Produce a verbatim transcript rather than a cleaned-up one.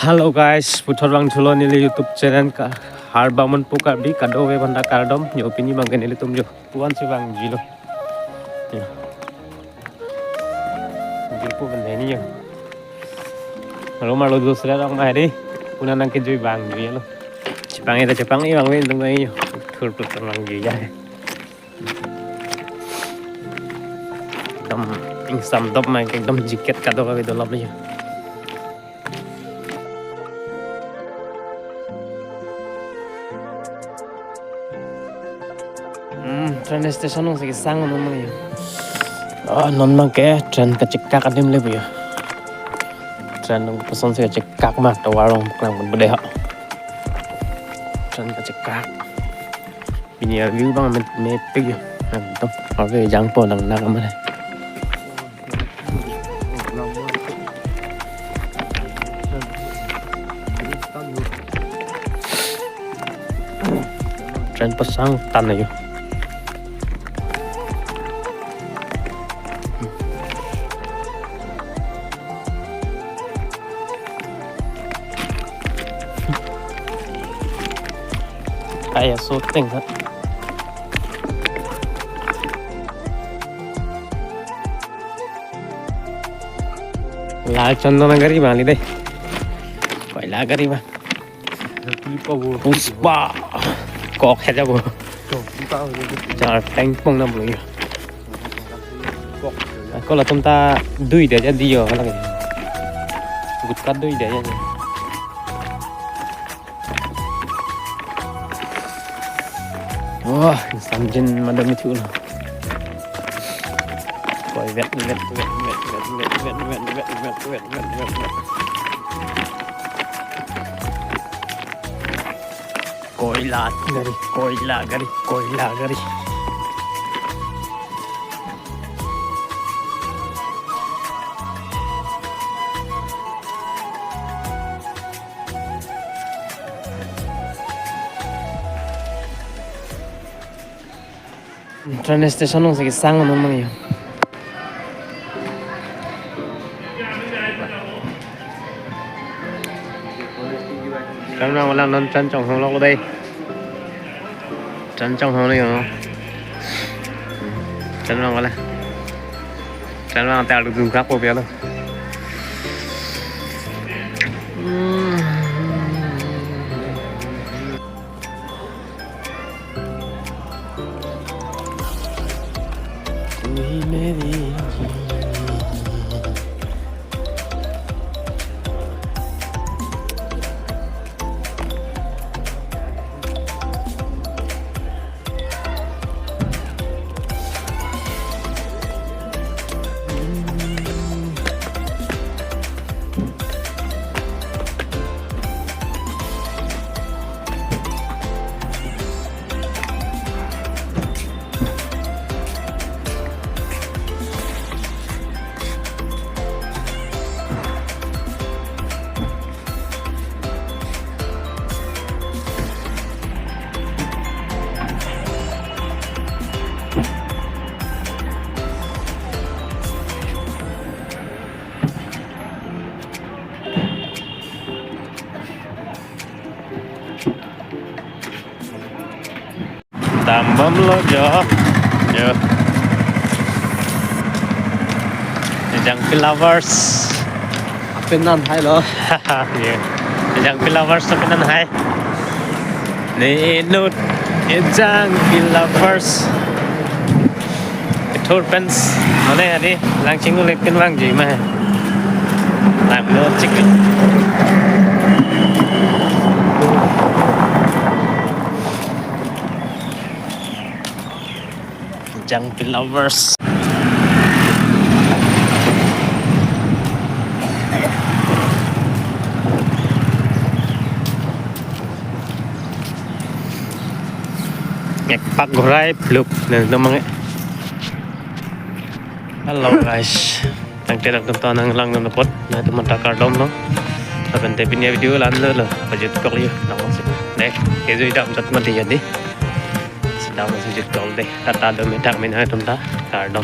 Hello guys, puthot vangthulo neli YouTube channel ka Harbamon Pu Karbi kadokave aphanta kardom. Yo pini abangke nelitum yo puan si vangjuilo. Yo. Jirpo bendeni yo. Halo marlo dusra rong mari. Puna nangkejui vangjuilo. Chepangji ta chepangji abang pen tung yo. Thur thur vangjuilo. Ekdom ingsam dop ma, ekdom jacket kadokave dolap ya. Hmm, train station along si kesang non ma ya. Ah, non abangke train kachekak adim le ya. Train along koson si kachekak ma, tovar along klang pon bede ha. Train kachekak. Pini a-view abang me, mepik ya. Ekdom. Oke, jangpo nang nang amat. Train pasang tan ya. Kayak syuting ha. La Chandana gari bang li dei. Koila gari bang. Puspa. Kok hai jabo. Char tank pong na bulu. Ako latum ta dui dia jadi yo lagi. Gutka dui dia jadi. Wah, samjin madam itu lah. Koi vet, vet, vet. Koila gari, koila gari, koila gari. Train station along si kesang non ma ya. Train abang wala non, train chonghong lok lo dei. Train chonghong lo yo. Train abang wala. Train abang ta dungkrak po bialo. Hmm. Dambom lo jo. Jo. Jangpi lovers. Apenan hai lo. Ye. Jangpi lovers apenan hai. Ne inut Jangpi lovers. Tour fans. Mane hari lang chinggu lek pen vangji ma. Lang lo chik. Jangpi lovers. Ekpak gorai pluk nang teman. Hello guys. Tangte latum ta nanglang nang apot, nangtum ta kardom no. Lapen te pini a-video la-an lo, pajut kok yo, nang masih. Deh, kejui dam jat mati jadi. Sedang masih jut kok deh. Tata do medak mina nangtum ta kardom.